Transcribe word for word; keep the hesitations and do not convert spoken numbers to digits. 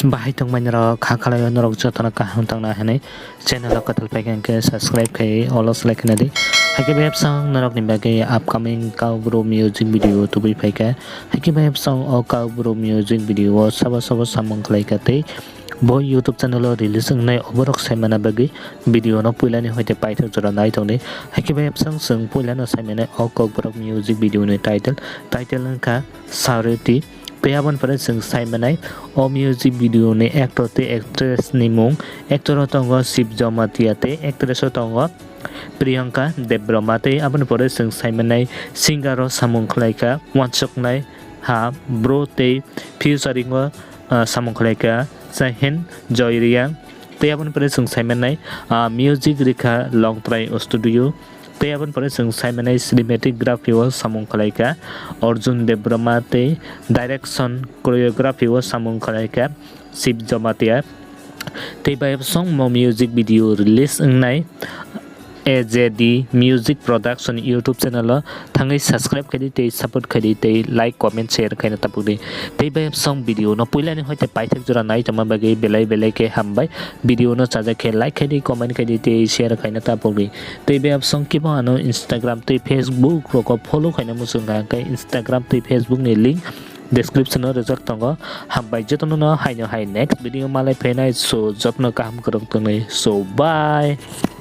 Bahai tongmani rok kha khalai o norok jotono kaham tongna hinwi channel o kwtal paikha hinkhe subscribe khai olo selai khna di. Haikhe bai bwswng norok ni bagwi upcoming Kaubru music video tubui phaikha. Haikhe bai bwswng o Kaubru music video o sabo sabo samung khlaikha tei bo YouTube channel o release wngnai oborok saimana bagwi video no puilani hoite paithak jora nai tongdi. Haikhe bai bwswng chwng puilano saimanai o Kokborok music video ni title, title wngkha Sareti. Tei aboni pore chwng saimanai o music video ni actor tei actress ni mung. Actor o tongo Shiv Jamatia tei actress o tongo Priyanka Debbarma. Tei aboni pore chwng saimanai singer o samung khlaikha wansuknai ha bro tei featuring o, ah, samung khlaikha Sahin Joy Reang. Tei aboni pore chwng saimanai, ah, music rikha Longtrai Studio. Tei aboni pore chwng saimanai cinematography o samung khlaikha Arjun Debbarma tei direction choreography o samung khlaikha Shiv Jamatia. Tei bai bwswng mo music video release wngnai A J D Music Production YouTube channel o thangwi subscribe khaidi tei support khaidi tei like, comment, share khaina tabukdi. Tei bai bwswng video no puilani hoite paithak jora nai tongma bagwi belai belai khe hambai. Video no chajak khe like khaidi, comment khaidi tei share khaina tabukdi. Tei bai bwswng kibo ano Instagram tei Facebook rogo follow khaina muchung kha, hwnkhe Instagram tei Facebook ni link description o rijak tongo. Hambai jotono no haino hai next video malai phainai, so jotono kaham kwrwng tongnai, so bye.